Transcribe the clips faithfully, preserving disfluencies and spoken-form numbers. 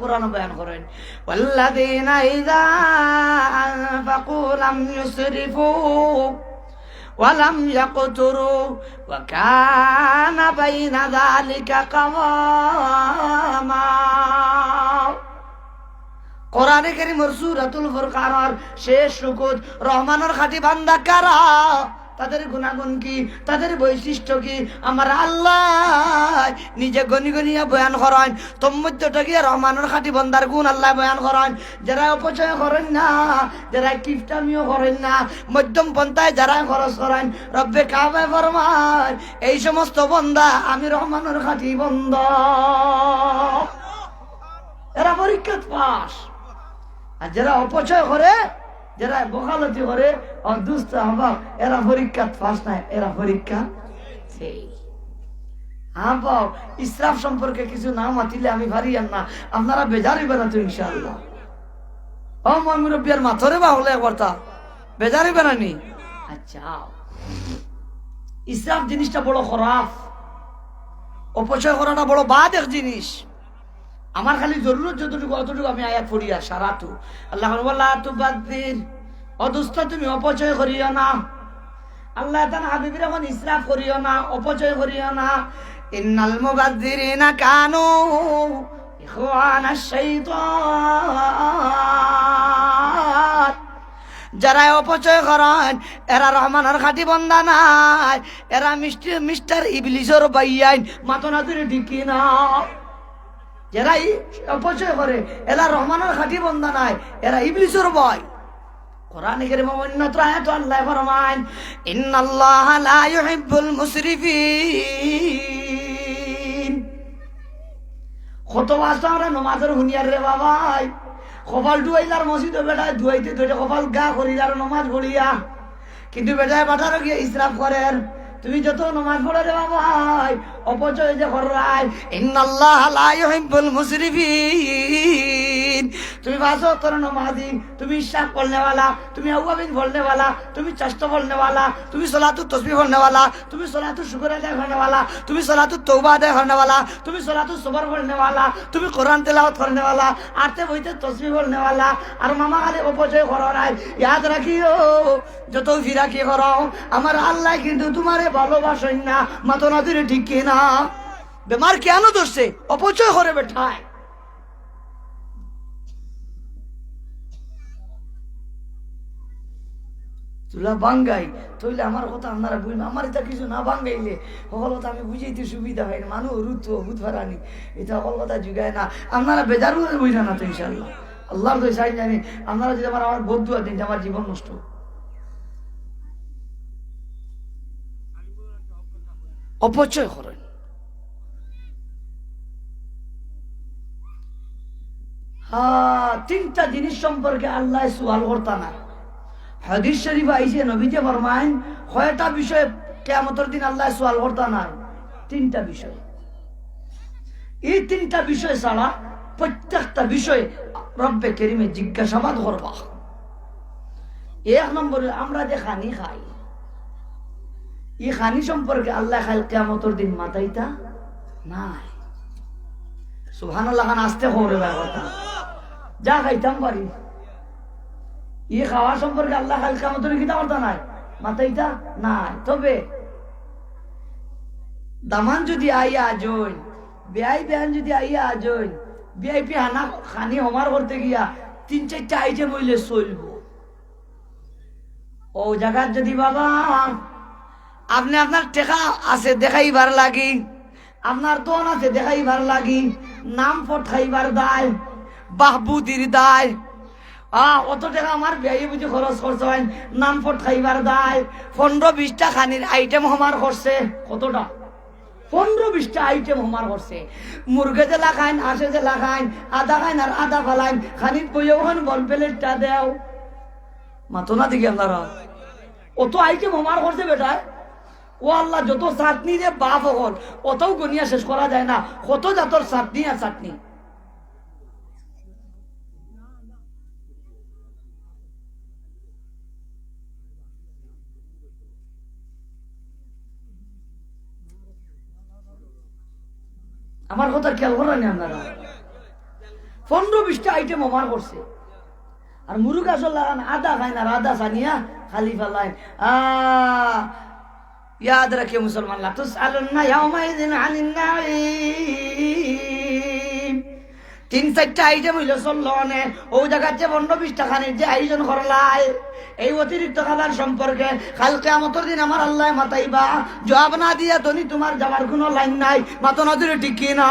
কোরআন বয়ান করেন, "ওয়াল্লাযীনা ইযা আনফাকু লাম ইউসরিফু ওয়া লাম ইয়াকতুরু ওয়া কানা বাইনা যালিকা কাওয়ামা।" কোরআনে কারীমর সূরাতুল ফুরকানর শেষ রুকুত, রহমানর খাঁটি বান্দা কারা? তাদের গুণাগুণ কি? তাদের বৈশিষ্ট্য কি? আমার আল্লায় নিজে গনি গনিয়া বয়ান করাইন। তোর মধ্যে থাকিয়া রহমানর খাঁটি বন্দার গুণ আল্লায় বয়ান করাইন। যারা অপচয় করেন না, যারা কিপটামিও করেন না, মধ্যম পন্থায় যারা খরচ করাইন, রব্বে কাবায় ফরমাইন, এই সমস্ত বন্দা আমি রহমানর খাঁটি বন্দা। এরা পরীক্ষাত পাস। আর যারা অপচয় করে, যারা বখালতি করে, ও দুস্ত আহবাব, এরা পরীক্ষাত পাস নায়, এরা পরীক্ষা ফেল। আহবাব, ইসরাফ সম্পর্কে কিছু না মাতিলে আমি পারি আর না। আপনারা বেজার অইবা না তো ইনশাআল্লাহ? ও ময় মুরব্বি আর মাতরে বা হকলে একবার তা বেজার অইবা না নি? আচ্ছা, ইসরাফ জিনিসটা বড় খারাপ, অপচয় করাটা বড় বাদ এক জিনিস। আমার খালি জরুরত যতটুকু, অতটুকু আমি আয়াত পড়িয়া সারাতু। আল্লায় কইন, "ওয়ালা তুবাযযির।" ও দুস্ত, তুমি অপচয় করিও না। আল্লায় তান হাবিবরে কইন, "ইসরাফ করিও না, অপচয় করিও না।" "ইন্নাল মুবাযযিরিনা কানু ইখওয়ানাশ শাইতান।" যারা অপচয় করেন, এরা রহমানর খাঁটি বন্দা নায়, এরা মিষ্টি-, মিস্টার ইবলিসর ভাইয়াইন। মাতো না তুই, ঠিক কি না? যারা ই অপচয় করে, এরা রহমানর খাঁটি বন্দা নায়, এরা ইবলিসর ভাই। কোরআনে কারীমো অন্যত্র আয়াত আল্লায় ফরমাইন, "ইন্নাল্লাহা লা ইউহিব্বুল মুসরিফিন।" কত ওয়াজ তো আমরা নমাজর হুনিয়ার রে বাবাই, কপাল ডুয়াইলার মসজিদো বেটায় দুয়াইতে দুয়াইতে কপাল গা করিলার নমাজ পড়িয়া। কিন্তু বেটায় বাটারো গিয়া ইসরাফ করের। তুমি যত নমাজ পড়ো রে বাবাই, অপচয় যে কররায়, ইন্নাল্লাহা লা ইউহিব্বুল মুসরিফিন। তুমি পাঁচ ওয়াক্তর নমাজি, তুমি ইশরাক পড়নেওয়ালা, তুমি আউয়াবিন পড়নেওয়ালা, তুমি চাশতো পড়নেওয়ালা, তুমি সলাতুত তসবিহ পড়নেওয়ালা, তুমি সলাতুত শুকর আদায় করনেওয়ালা, তুমি সলাতুত তওবা আদায় করনেওয়ালা, তুমি সলাতুত সবর করনেওয়ালা, তুমি কোরআন তেলাওয়াত করনেওয়ালা, আটতে বইতে তসবিহ পড়নেওয়ালা, আর মামা খালি অপচয় কররায়। ইয়াদ রাখিও, যত ফিরাকি করো, আমার আল্লায় কিন্তু তুমারে ভালোবাসইন না। মাতো না তুই, ঠিক কি না? বেমার কেনে ধরছে? অপচয় করে বেটায়। তুলা বাঙ্গাই, তইলে আমার কথা আপনারা বুঝইন। আমার ইতা কিছু না বাঙ্গাইলে হকল কথা আমি বুঝাইতে সুবিধা অয় না। মানুষ রুত বুঝ পারানি, ইতা হকল কথা জুগায় না। আপনারা বেজার অইরা না তো ইনশাআল্লাহ। আল্লার দোহাই চাই জানি, আপনারা যদি আমার, আমার বদদুয়া দেইন, আমার জীবন নষ্ট। অপচয় করেন। হ্যাঁ, তিনটা জিনিস সম্পর্কে আল্লায় সুয়াল করতা না। হাদিস শরীফো আইছে, নবীয়ে ফরমাইন, কয়টা বিষয়ে কিয়ামতর দিন আল্লায় সুয়াল করতা না? তিনটা বিষয়। এই তিনটা বিষয় ছাড়া প্রত্যেকটা বিষয়ে রব্বে করিমে জিজ্ঞাসাবাদ করবা। এক নম্বরে আমরা যে খানি খাই, ই খানি সম্পর্কে আল্লায় কাইল কিয়ামতর দিন মাতাইতা নায়। সুবহানাল্লাহ খান আস্তে কও রে ভাই কথা। যা খাইতাম পারি। ই খাওয়া সম্পর্কে আল্লায় কাইল কিয়ামতর দিন কিতা করতা নায়? মাতাইতা নায়। তবে দামান যদি আইয়া আজইন, বিয়াই বিয়ান যদি আইয়া আজইন, ভিআইপি খানা খানি হমার করতে গিয়া তিন চাইরটা আইটেম অইলে চলবো। অউ জাগাত যদি বাবা, আপনে আপনার টেকা আছে দেখাইবার লাগি, আপনার ধন আছে দেখাইবার লাগি, নাম ফট খাইবার দায়, বাহবুদির দায়, আ, অত টেকা আমার বিয়াইয়ে বুঝি খরচ করছইন, নাম ফট খাইবার দায়, পনরো বিশটা খানির আইটেম হমার করছে, কতটা? পনরো বিশটা আইটেম হমার করছে। মুরগে যেলা খাইন, হাঁসে যেলা খাইন, আধা খাইন আর আধা ফালাইন, খানিত বইয়াউ খান বন প্লেটটা দেও। মাতো না দেখি আপনারা। অত আইটেম হমার করছে বেটায়। ও আল্লাহ, যত চাটনি রে বাপ অকল, অতও গনিয়া শেষ করা যায় না। কত জাতর চাটনি আর চাটনি। আমার কথা খেয়াল কররা নি আপনারা? পনেরো বিশটা আইটেম আমার করছে। আর মুরুগা সল্লাহান আদা খাইন আর আদা সানিয়া খালি ফালাইন। আ, ইয়াদ রাখিও মুসলমান, লা তুসআলুন্না ইয়াউমাইযিন আনিন নাঈম। তিন চাইরটা আইটেম অইলো চললো অনে। অউ জাগাত যে পনেরো বিশটা খানির যে আয়োজন করলায়, এই অতিরিক্ত খাবার সম্পর্কে কাইল কিয়ামতর দিন আমার আল্লায় মাতাইবা। জুয়াব না দিয়া ধনী তুমার যাওয়ার কুনু লাইন নাই। মাতো না জুরে, ঠিক কি না?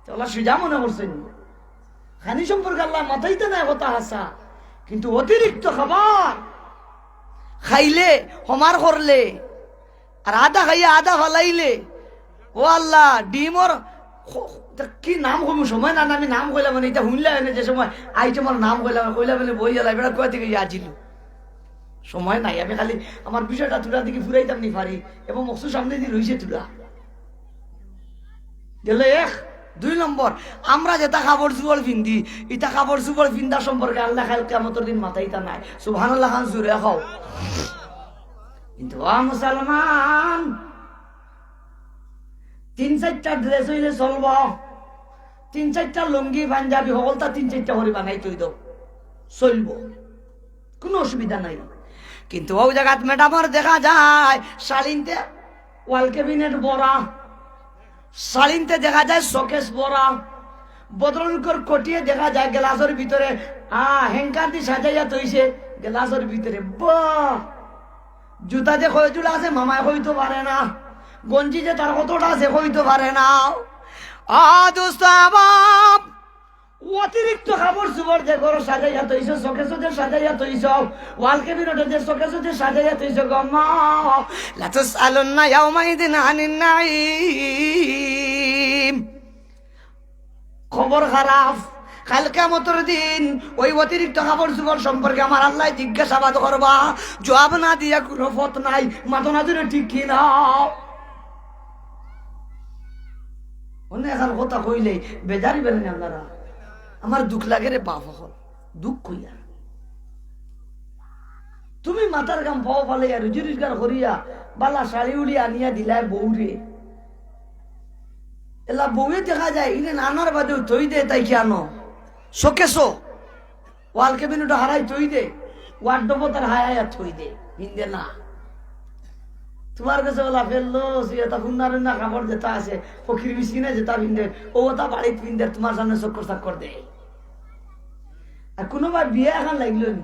তে অলা সুজা মনে করছইন নি? খানি সম্পর্কে আল্লায় মাতাইতা নায়, কথা হাছা, কিন্তু অতিরিক্ত খাবার খাইলে, হমার করলে, আর আদা খাইয়া আদা ফালাইলে, ও আল্লাহ, ডিমর খ-, খ-, তা কি নাম কইমু, সময় না, না, আমি নাম কইলাম মানে, ইটা হুনলা অনে যে সময় আইটেমর নাম কইলাম, কইলা মানে বই জ্বালাই, বেটা কই থাকি আজিলো। সময় নাই, আমি খালি আমার বিষয়টা থুড়া দেখি ফুরাইতাম নি পারি, এবং মকসুদ সামনেদি রইছে থুড়া। গেল এক। দুই নম্বর, আমরা যেতা কাপড় চুপড় পিন্দি, ইতা কাপড় চুপড় পিন্দা সম্পর্কে আল্লায় কাইল কিয়ামতর দিন মাতাইতা নায়। সুবহানাল্লাহ খান জুরে কও। কিন্তু ও মুসলমান, তিন চাইরটা ড্রেস অইলে চলবো, তিন চাইরটা লুঙ্গি পাঞ্জাবি হকলতা তিন চাইরটা করি বানাই থই দেও, চলবো, কুনু অসুবিধা নাই। কিন্তু অউ জাগাত ম্যাডামর দেখা যায় শাড়িন্তে ওয়াল ক্যাবিনেট ভরা, শাড়িন্তে দেখা যায় শোকেস ভরা, ভদ্রলোকর কটিয়ে দেখা যায় গ্লাসর ভিতরে, আ, হ্যাঙ্গার দি সাজাইয়া থইছে গ্লাসর ভিতরে। বাহ! জুতা যে কয় জুড়া আছে মামায় কইতো পারে না, গঞ্জি যে তার কতটা আছে কইতো পারে না। আ, দোস্ত আহবাব, অতিরিক্ত কাপড় চুপড় যে ঘরো সাজাইয়া থইছো, শোকেসো যে সাজাইয়া থইছো, ওয়াল ক্যাবিনেটো যে শোকেসো যে সাজাইয়া থইছো, গো আম্মা, লা তুসআলুন্না ইয়াউমাইযিন আনিন নাঈম। খবর খারাপ, কাইল কিয়ামতর দিন অউ অতিরিক্ত কাপড় চুপড় সম্পর্কে আমার আল্লায় জিজ্ঞাসাবাদ করবা, জুয়াব না দিয়া কুনু পথ নাই। মাতো না জুরে, ঠিক কি না? অনে এখান কথা কইলেই বেজারি বেলেন আপনারা। আমার দুখ লাগে রে বাপ অকল, দুখ কইয়া। তুমি মাথার ঘাম পাও ফালাইয়া রুজি রোজগার করিয়া বালা শাড়ি উড়ি আনিয়া দিলায় বউরে। এলা বউয়ে দেখা যায় ইনে নানার বাদেও থই দে, তাই কি আনো? শোকেসো, ওয়াল ক্যাবিনেটো হারাই থই দে, ওয়ার্ডরোবো তার হারাইয়া থই দে, পিন্দে না। তুমার গেছে ওলা ফেললো, সে এটা হুন্না রুন্না কাপড় যেটা আছে, ফকির মিসকিনে যেটা পিন্দে, ও ওটা বাড়িত পিন্দে, তুমার সামনে চক্কর চাক্কর দেয়। আর কুনুবা বিয়া এখান লাগলো নি,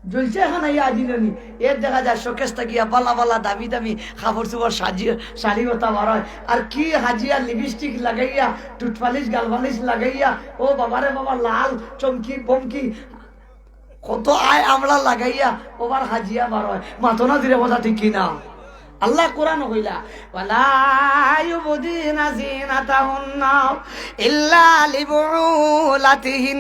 জলসা এখান আইয়া আজিল নি, এর দেখা যায় শোকেস থাকিয়া বালা বালা দামি দামি কাপড় চুপড় সাজিয়ে শাড়ি ওটা বারয়। আর কি হাজিয়া লিপস্টিক লাগাইয়া, টুথপালিশ গালপালিশ লাগাইয়া, ও বাবারে বাবা, লাল চমকি বমকি, কত আয় আমলা লাগাইয়া ওবার হাজিয়া বারয়। মাতো না জুরে, কথা ঠিক কি না? আল্লায় কোরআনো কইলা, "ওয়ালা ইউবদিনা যিনাতাহুন্না ইল্লা লিবুউলাতিহিন।"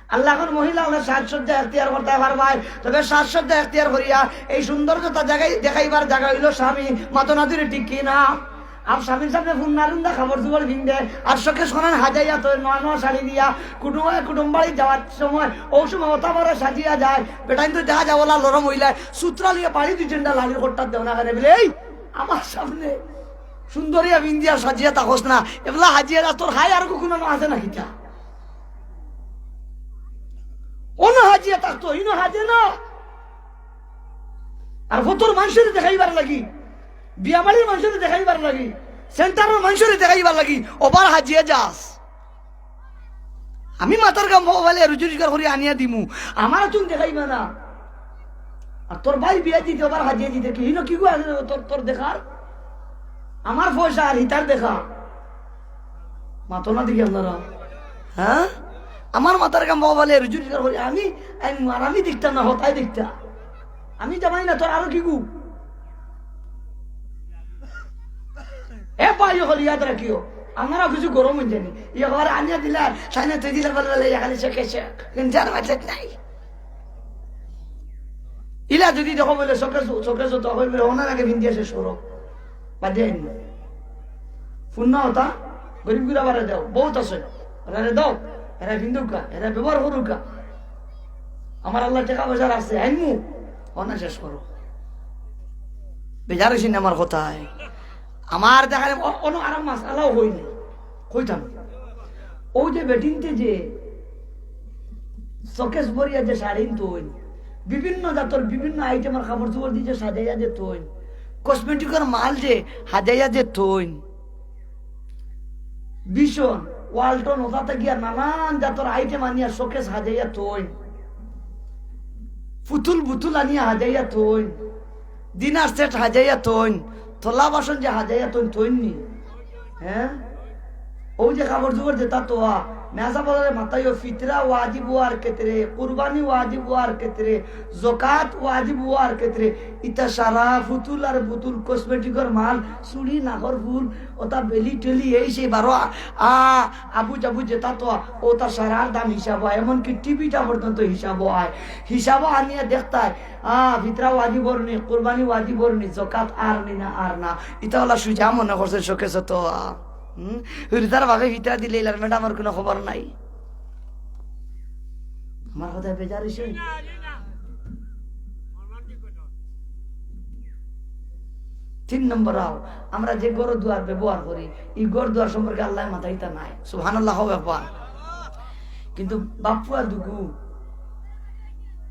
আল্লায় কইন মহিলা অকলে সাজসজ্জা এখতিয়ার করতায় পারবায়, তবে সাজসজ্জা এখতিয়ার করিয়া এই সৌন্দর্যতা জাগাই দেখাইবার জাগা অইলো স্বামী। মাতো না জুরে, ঠিক কি না? আর স্বামীর সামনে হুন্না রুন্না কাপড় চুপড় পিন্দে, আর শোকেস খানাত হাজাইয়া থয় নয়া নয়া শাড়ি দিয়া, কুটুম, কুটুম বাড়ি যাওয়ার সময় অউ সময় ওটা বারো সাজিয়া যায়, বেটাইন তো দেখা যায় ওলা লরম অইলায়, সুতরা লইয়া বাড়ি দুই তিনটা লাড়ির খোট্টাত দেও না কেনে বলে, "এই আমার সামনে সুন্দরিয়া পিন্দিয়া সাজিয়া থাকস না, এবলা হাজিয়া যা, তোর হায় আর কুনো আছে না কিতা?" অনো হাজিয়া থাকতো, ইনো হাজে না। আর ফতর মানষরে দেখাইবার লাগি, বিয়াবাড়ির মানষরে দেখাইবার লাগি, সেন্টারর মানষরে দেখাইবার লাগি ওবার হাজিয়া যাস। আমি মাথার ঘাম পাও ফালাইয়া রুজি রোজগার করি আনিয়া দিমু, আমার তুমি দেখাইবা না। আর তোর ভাই বিয়া দিতে ওবার হাজিয়া দিতে কি, ইনো কিগু আছে তোর, তোর দেখার? আমার পয়সা আর হিতার দেখা। মাতো না দেখি আপনারা, হ্যাঁ? আমার মাথার ঘাম পাও ফালাইয়া রুজি রোজগার করি আমি, আমি আর আমি দেখতাম না, হতায় দেখতা। আমি জামাই না, তোর আরো কিগু? এ ভাই অকল, ইয়াদ রাখিও, আপনারা কিছু গরম অইন যানি। ইয়ে আবার আনিয়া দিলা, সাইনে তুই দিলা বলে বলে, ইয়া খালি চোখে চোখ। কিন্তু আর বাজেট নাই। ইলা যদি দেখো বলে, চোখে চোখ, চোখে চোখ, তখন বলে, "ওনার আগে ভিন্দি আসে সরো।" বাদ দিয়ে আইন। ফুন্না হতা, গরিব গুলা বারে দাও, বহুত আছে। এরারে দাও, এরা ভিন্দুকা, এরা ব্যবহার করুকা। আমার আল্লাহ টাকা পয়সা রাখছে, আইনমু, অনা শেষ করো। বেজার অইছি না আমার কথায়? আমার দেখালে অ-, অন্য আরো মাস আলাও হইনি, কইতাম। অউ যে বেটিন্তে যে শোকেস ভরিয়া যে শাড়িন থইন, বিভিন্ন জাতর বিভিন্ন আইটেমর কাপড় চোপড় দিয়া যে সাজাইয়া যে থইন, কসমেটিকর মাল যে সাজাইয়া যে থইন, ভীষণ ওয়ালটন ওটাতে গিয়া নানান জাতর আইটেম আনিয়া শোকেস সাজাইয়া থইন, পুতুল বুতুল আনিয়া সাজাইয়া থইন, ডিনার সেট সাজাইয়া থইন, থালা বাসন যে সাজাইয়া থইন, থইন নি? হ্যাঁ, অউ যে কাপড় চোপড় যেটা থোয়া, মেজা বাজারে মাতাইও, ফিতরা ওয়াজিব অওয়ার ক্ষেত্রে, কুরবানি ওয়াজিব অওয়ার ক্ষেত্রে, জকাত ওয়াজিব অওয়ার ক্ষেত্রে, ইতা সারা পুতুল আর বুতুল কসমেটিকর মাল, চুড়ি, নাকর ফুল, ওটা বেলি টেলি, এই সেই বারো আ-, আ-, আবু জাবু যেটা থোয়া, ওটা সারার দাম হিসাব অয়, এমনকি টিভিটা পর্যন্ত হিসাব অয়। হিসাব আনিয়া দেখতায়, আ, ফিতরা ওয়াজিবর নি, কুরবানি ওয়াজিবর নি, জকাত আর নি না, আর না। ইতা অলা সুজা মনে করছে শোকেসো তো, আ। হুম? হুরুতার বাপে ফিতরা দিলে ইলার ম্যাডামর কুনু খবর নাই। আমার কথায় বেজার অইছে? তিন নম্বর আও, আমরা যে ঘর দুয়ার ব্যবহার করি, ই ঘর দুয়ার সম্পর্কে আল্লায় মাতাইতা নায়। সুবহানাল্লাহ কও একবার। কিন্তু বাপ ফুয়া দুগু,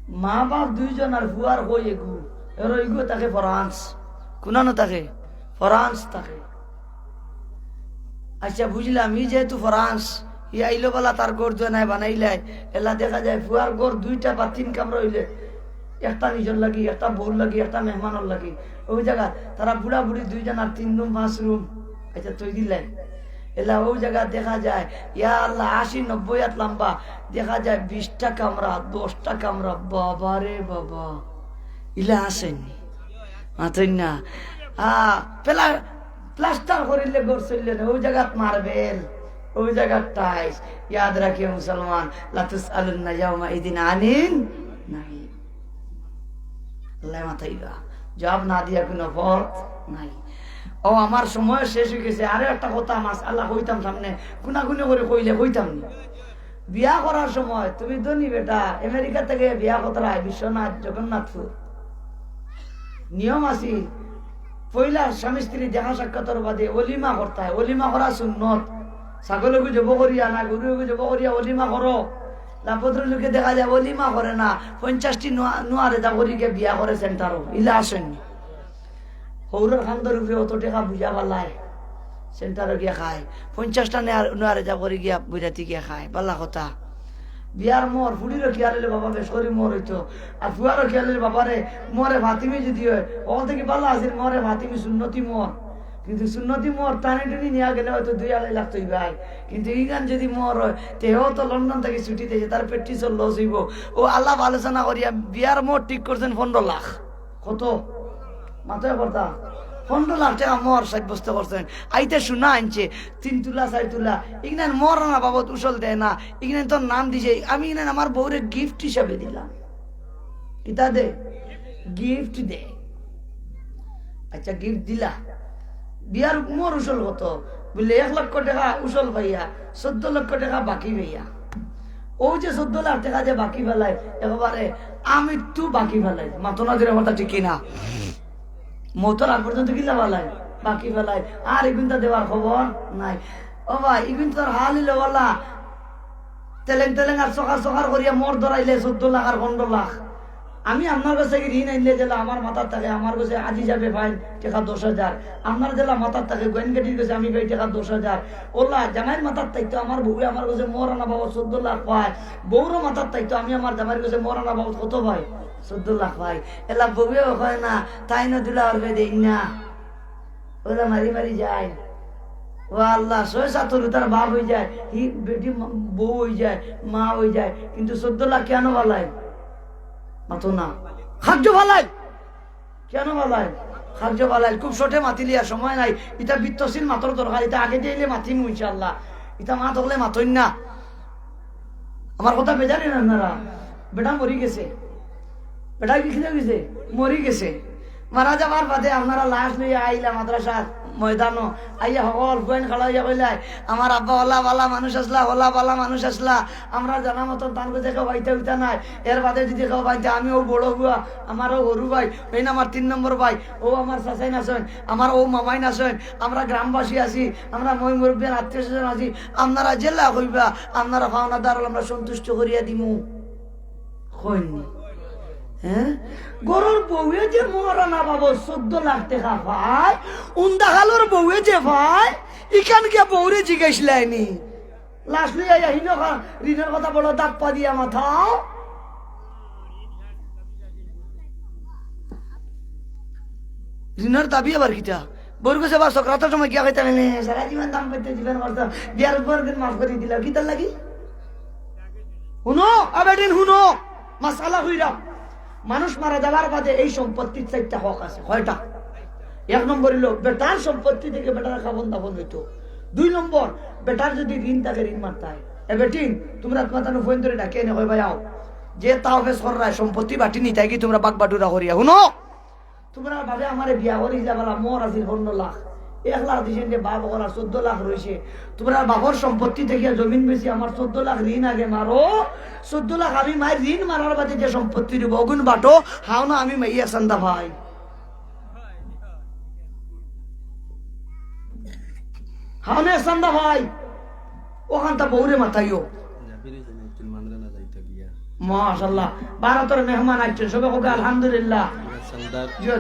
মা বাপ দুইজন আর ফুয়ার কই এগু, এর ইগু থাকে ফরান্স। কুনানো থাকে? ফরান্স থাকে। আচ্ছা, বুঝলাম, ই যেহেতু ফরান্স, ই আইলো বালা তার ঘর দুয়ার নাই বানাইলাই, এলা দেখা যায় ফুয়ার ঘর দুইটা বা তিন কামরা অইলে, একটা নিজর লাগি, একটা বউর লাগি, একটা মেহমানর লাগি। অউ জাগাত তারা বুড়া বুড়ি দুইজন আর তিন রুম, পাঁচ রুম, আচ্ছা, থই দিলাই। এলা অউ জাগাত দেখা যায়, ইয়া আল্লাহ, আশি নব্বই আত লম্বা, দেখা যায় বিশটা কামরা, দশটা কামরা, বাবা রে বাবা, ইলা আছে নি? মাতইন না। আ, প্লা-, প্লাস্টার করিলে ঘর চললে না, অউ জাগাত মার্বেল, অউ জাগাত টাইলস। ইয়াদ রাখিও মুসলমান, লাতুসআলুন্না ইয়াউমা ইদিন আনিন নাঈম। আল্লায় মাতাইবা, জবাব না দিয়া কুনু পথ নাই। ও, আমার সময় শেষ অইগেছে। আরো একটা কথা, মাসআলা কইতাম সামনে, কুনাকুনি করি কইলে কইতাম নি। বিয়া করার সময় তুমি ধনী বেটা, আমেরিকা থাকি বিয়া করতায় বিশ্বনাথ জগন্নাথপুর। নিয়ম আছিল, পয়লা স্বামী স্ত্রী দেখা সাক্ষাতর বাদে অলিমা করতায়। অলিমা করা সুন্নত। ছাগলগু জব করিয়া না গরুগু জব করিয়া অলিমা করো। লা ভদ্রলোকে দেখা যায় অলিমা করে না, পঞ্চাশটি নোয়া, নোয়া রেজাব করি গিয়া বিয়া করে সেন্টারো। ইলা আছে নি? হউরর কান্দর উপরে অত টেকা বুঝা ফালায়, সেন্টারো গিয়া খায়। পঞ্চাশটা নোয়া, নোয়া রেজাব করি গিয়া বৈরাতি গিয়া খায়। বালা কথা। বিয়ার মোহর, ফুড়িরও খিয়াল অইলে বাবা বেশ করি মোহর অইতো। আর ফুয়ারও খিয়াল অইলে বাবারে মোহরে ফাতিমি যদি অয়, অখন থাকি বালা আছিল মোহরে ফাতিমি সুন্নতি মোহর। কিন্তু সুন্নতি মোহর টানি টুনি নিয়া গেলে হয়তো দুই আড়াই লাখ থইবায়। কিন্তু ইখান যদি মোহর অয়, তে হেও তো লন্ডন থাকি ছুটিত আইছে, তার প্র্যাকটিসর লস অইবো। অউ আলাপ আলোচনা করিয়া বিয়ার মোহর ঠিক করছইন পনরো লাখ। কত? মাথায় কথা। পনরো লাখ টেকা মোহর সাব্যস্ত করছইন। আইতে সোনা আনছে, তিন তুলা, চাইর তুলা। ইখান মোহরানা বাবদ উসল দেয় না। ইখান তো নাম দিছে, আমি ইখান আমার বউরে গিফট হিসাবে দিলাম। কিতা দে? গিফট দে। আচ্ছা, গিফট দিলা। বিয়ার মোহর উসল কত? বুলে, এক লক্ষ টেকা উসল পাইয়া, চৌদ্দ লক্ষ টেকা বাকি পাইয়া। অউ যে চৌদ্দ লাখ টেকা যে বাকি ফালায়, একবারে আমি তো বাকি ফালাই। মাতো না দিলে কথা ঠিক কিনা? মউতর আগ পর্যন্ত কিলা ফালায়? বাকি ফালায়। আর ইগুনতা দেওয়ার খবর নাই। ও ভাই, ইগুনতার হাল অইলো বালা। তেলেং তেলেং আর সকার সকার করিয়া মোহর ধরাইলে চৌদ্দ লাখ আর পনরো লাখ। আমি আপনার গেছে কি ঋণ আনলে যেলা আমার মাথাত থাকে, আমার গেছে আজি যাবে ফাইন টেকা দশ হাজার। আপনার যেলা মাথাত থাকে গোয়েন কাটির গেছে আমি পাই টেকা দশ হাজার। অলা জামাইর মাথাত থাকতো আমার বউয়ে আমার গেছে মোহরানা বাবদ চৌদ্দ লাখ পায়। বউরও মাথাত থাকতো আমি আমার জামাইর গেছে মোহরানা বাবদ কত পাই? চৌদ্দ লাখ পাই। এলা বউয়েও কয় না, তাইন দুলাভাইরে দেইন না। অলা মারি মারি যায়। ও আল্লাহ, ছয় সাত হুরুতার বাপ অইযায়, হি বেটি মা-, বউ অইযায়, মা অইযায়, কিন্তু চৌদ্দ লাখ কেনে ফালাইল? মাতো না। খাদ্য ফালাইল। কেনে ফালাইল? খাদ্য ফালাইল। খুব শর্টে মাতিলিয়ার, সময় নাই। ইতা বিত্তশীল মাতর দরকার, ইতা আগে দিয়া আইলে মাতিমু ইনশাআল্লাহ। ইতা মাত অকলে মাতইন না। আমার কথা বেজার অইন না আপনারা। বেটা মরি গেছে। বেটা কিতা অইগেছে? মরি গেছে। মারা যাওয়ার বাদে আপনারা লাশ লইয়া আইলা মাদ্রাসাত, ময়দানো আইয়া হকল ফুয়াইন খাড়া অইয়া কইলায়, "আমার আব্বা অলা বালা মানুষ আছলা, অলা বালা মানুষ আছলা, আমরা জানা মতন তান গেছে কেউ পাইতা উইতা নায়, এর বাদে যদি কেউ পাইতা আমি অউ বড় ফুয়া, আমার অউ হুরু ভাই, অইন আমার তিন নম্বর ভাই, অউ আমার চাচাইন আছইন, আমার অউ মামাইন আছইন, আমরা গ্রামবাসী আছি, আমরা ময় মুরব্বিয়ান আত্মীয় স্বজন আছি, আপনারা যেলা কইবা, আপনারা পাওনাদার অকল আমরা সন্তুষ্ট করিয়া দিমু।" কইননি? হ্যাঁ? ঘরর বউয়ে যে মহারানা বাবু চৌদ্দ লাখ টেকা পায়, উন্দাহালর বউয়ে যে পায়, ইখান গিয়া বউরে জিগাইছলায়নি। লাশ লইয়া আইয়া হিনো খা-, ঋণর কথা বড় দাপ্পা দিয়া মাথাও। ঋণর দাবি আবার কিতা? বউর গেছে আবার সকরাতর সময় গিয়া কইতা, "মানে, সারা জীবন দাম্পত্য জীবন করতাম, বিয়ার পর দিন মাফ করি দিলাম।" কিতার লাগি? হুনো, আবেদিন হুনো, মাসালা কইরাম। মানুষ মারা যাওয়ার বাদে এই সম্পত্তির চাইরটা হক আছে। কয়টা? এক নম্বর অইলো, বেটার সম্পত্তি থাকি বেটার কাফন দাফন অইতো। দুই নম্বর, বেটার যদি ঋণ থাকে, ঋণ মারতায়। এ বেটিন, তুমরা তুমার তানু ফোন ধরি ডাকিয়া এনে কইবায়, "আও, যে তাহফেজ কররায় সম্পত্তি বাটি নিতায় গি তুমরা বাগবাটুরা করিয়া।" হুনো, তুমরার বাফে আমারে বিয়া করি যাবালা, মোহর আছিল পনরো লাখ। এক লাখ দিছইন যে বাফ অকল, আর চৌদ্দ লাখ রইছে। তুমরার বাফর সম্পত্তি থাকিয়া জমিন বেচি আমার চৌদ্দ লাখ ঋণ আগে মারো। চৌদ্দ লাখ আমি মাইর ঋণ মারার বাদে যে সম্পত্তি দিব, অগুন বাটো, হাও না আমি মাইয়া চান্দা পাই। হাও না চান্দা পাই। অখানতা বউরে মাতাইও। মাশাআল্লাহ, ভারতর মেহমান আইছইন, সবে কউক্কা আলহামদুলিল্লাহ। জি,